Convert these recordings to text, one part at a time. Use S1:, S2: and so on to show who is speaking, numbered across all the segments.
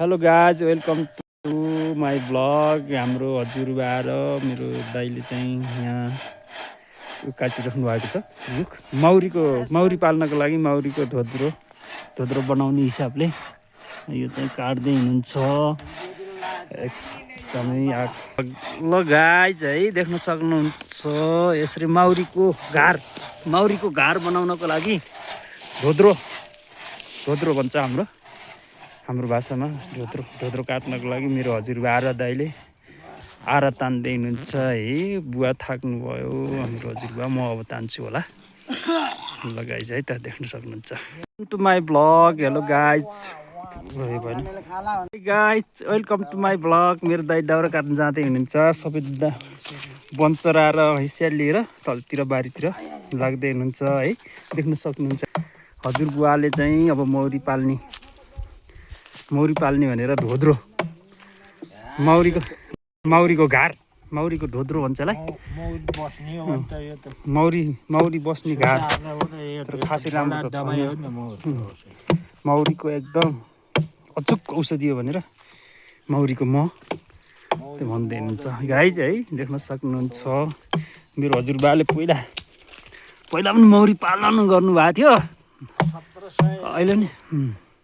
S1: Hello guys welcome to my blog. हाम्रो हजुरबा र मेरो दाइले चाहिँ यहाँ काटिराख्नु भएको छ रुख मौरी पाल्नको लागि मौरीको धोद्रो बनाउने हिसाबले यो चाहिँ काट्दै हुनुहुन्छ एकदमै। ल गाइज है देख्न सक्नुहुन्छ यसरी मौरीको घार बनाउनको लागि धोद्रो भन्छ हाम्रो भाषामा। धोद्रो काट्नको लागि मेरो हजुरबा र दाइले आरा तान्दै हुनुहुन्छ है। बुवा थाक्नु भयो हाम्रो हजुरबा, म अब तान्छु होला। ल गाइज है त देख्न सक्नुहुन्छ to my blog. Hello guys welcome to my blog. मेरो दाइ दाउरा काट्नु जाँदै हुनुहुन्छ। सबै बन्चरा र हैसिया लिएर तलतिर बारीतिर लाग्दै हुनुहुन्छ है। देख्न सक्नुहुन्छ हजुरबुवाले चाहिँ अब मौरी पाल्ने भनेर धोद्रो मौरीको धोद्रो भन्छ होला। मौरी बस्ने घार तर खासै राम्रो त छैन। मौरीको एकदम अचुक औषधि हो भनेर मौरीको त्यो भन्दै हुनुहुन्छ गाइज है। देख्न सक्नुहुन्छ मेरो हजुरबाले पहिला पनि मौरी पालन गर्नुभएको थियो। अहिले नि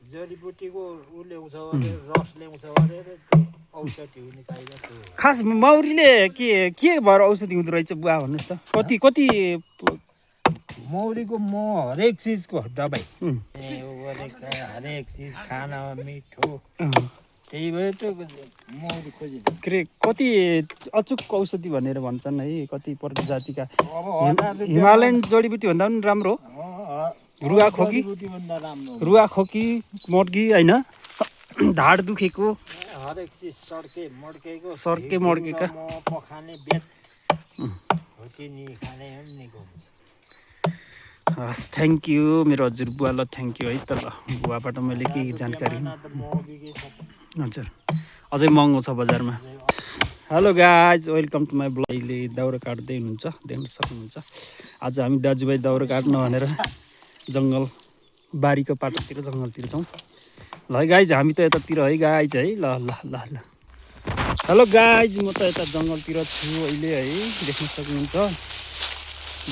S2: जडीबुटीको उ ल्याउँछ अरे रस ल्याउँछ अरे औषधि हुने चाहिन्छ।
S1: खास मौरीले के भएर औषधि हुँदो रहेछ बुवा भन्नुहोस् त। कति
S2: मौरीको हरेक चिजको दबाई हरेक चिज खाना मिठो त्यही भएर त मौरी खोजिन्छ।
S1: के अरे कति अचुक औषधि भनेर भन्छन् है। कति प्रजातिका हिमालयन जडीबुटी भन्दा पनि राम्रो हो। रुवा खोकी मर्की होइन, ढाड दुखेको
S2: हरेक चिज
S1: सर्के मड्केका
S2: पखाने बेत होचिनी खाने निको।
S1: हस् थ्याङ्क यू मेरो हजुरबुवालाई थ्याङ्क यू है त। ल बुवाबाट मैले केही जानकारी हजुर अझै महँगो छ बजारमा। Hello guys welcome to my blog. अहिले दाउरा काट्दै हुनुहुन्छ देख्न सक्नुहुन्छ। आज हामी दाजुभाइ दाउरा काट्न भनेर बारीको पाटोतिर जङ्गलतिर छौँ। ल है गाइज हामी त यतातिर है गाइज है। ल हेलो गाइज म त यता जङ्गलतिर छु अहिले है। देख्न सक्नुहुन्छ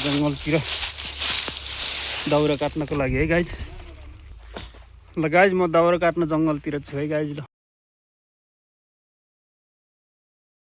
S1: जङ्गलतिर दाउरा काट्नको लागि है गाइज। ल गाइज म दाउरा काट्न जङ्गलतिर छु है गाइज। ल